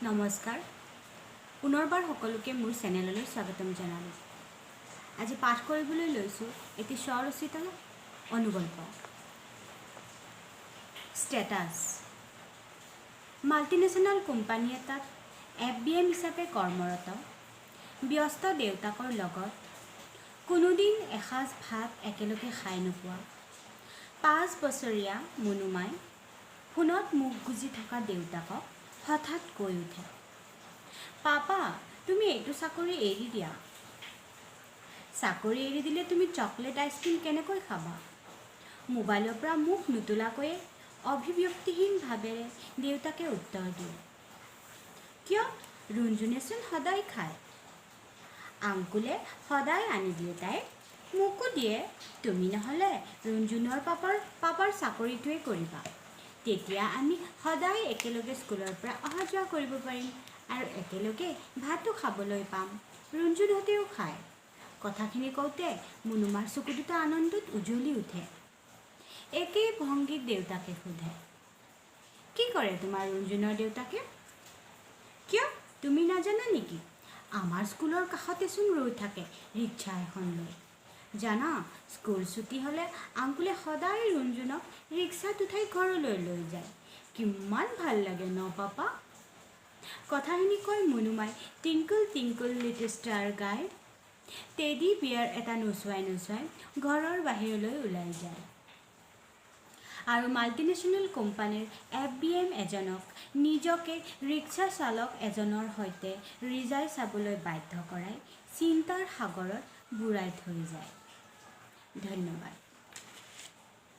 নমস্কাৰ, পুনৰবাৰ সকলোকে মোৰ চেনেললৈ স্বাগতম জনালোঁ। আজি পাঠ কৰিবলৈ লৈছোঁ এটি স্বৰচিত অনুগল্প, ষ্টেটাছ। মাল্টিনেশ্যনেল কোম্পানী এটাত এফবিএম হিচাপে কৰ্মৰত ব্যস্ত দেউতাকৰ লগত কোনোদিন এসাঁজ ভাত একেলগে খাই নোপোৱা 5 বছৰীয়া মুনুমাই ফোনত মুখ গুজি থকা দেউতাকক হঠাৎ কৈ উঠে, "পাপা, তুমি এইটো চাকৰি এৰি দিয়া।" "চাকৰি এৰি দিলে তুমি চকলেট আইচক্ৰীম কেনেকৈ খাবা?" মোবাইলৰ পৰা মুখ নোতোলাকৈয়ে অভিব্যক্তিহীন ভাৱেৰে দেউতাকে উত্তৰ দিয়ে। "কিয়? ৰুণজুনেচোন সদায় খায়। আংকুলে সদায় আনি দিয়ে তাইক, মোকো দিয়ে। তুমি নহ'লে ৰুণজুনৰ পাপাৰ চাকৰিটোৱে কৰিবা। তেতিয়া আমি সদায় একেলগে স্কুলৰ পৰা অহা যোৱা কৰিব পাৰিম আৰু একেলগে ভাতো খাবলৈ পাম। ৰুণজুনহঁতেও খায়।" কথাখিনি কওঁতে মুনুমাৰ চকু দুটা আনন্দত উজ্বলি উঠে। একেই ভংগীত দেউতাকে সোধে, "কি কৰে তোমাৰ ৰুণজুনৰ দেউতাকে?" "কিয়, তুমি নাজানা নেকি? আমাৰ স্কুলৰ কাষতেচোন ৰৈ থাকে ৰিক্সা এখন লৈ। জানা, স্কুল ছুটি হ'লে আংকুলে সদায় ৰুণজুনক ৰিক্সাত উঠাই ঘৰলৈ লৈ যায়। কিমান ভাল লাগে ন পাপা?" কথাখিনি কৈ মুনুমাই টিংকল টিংকল লিটল ষ্টাৰ গাই টেডি বিয়াৰ এটা নচুৱাই নচুৱাই ঘৰৰ বাহিৰলৈ ওলাই যায় আৰু মাল্টিনেশ্যনেল কোম্পানীৰ এফবিএম এজনক নিজকে ৰিক্সা চালক এজনৰ সৈতে ৰিজাই চাবলৈ বাধ্য কৰাই চিন্তাৰ সাগৰত বুৰাই থৈ যায়। ধন্যবাদ।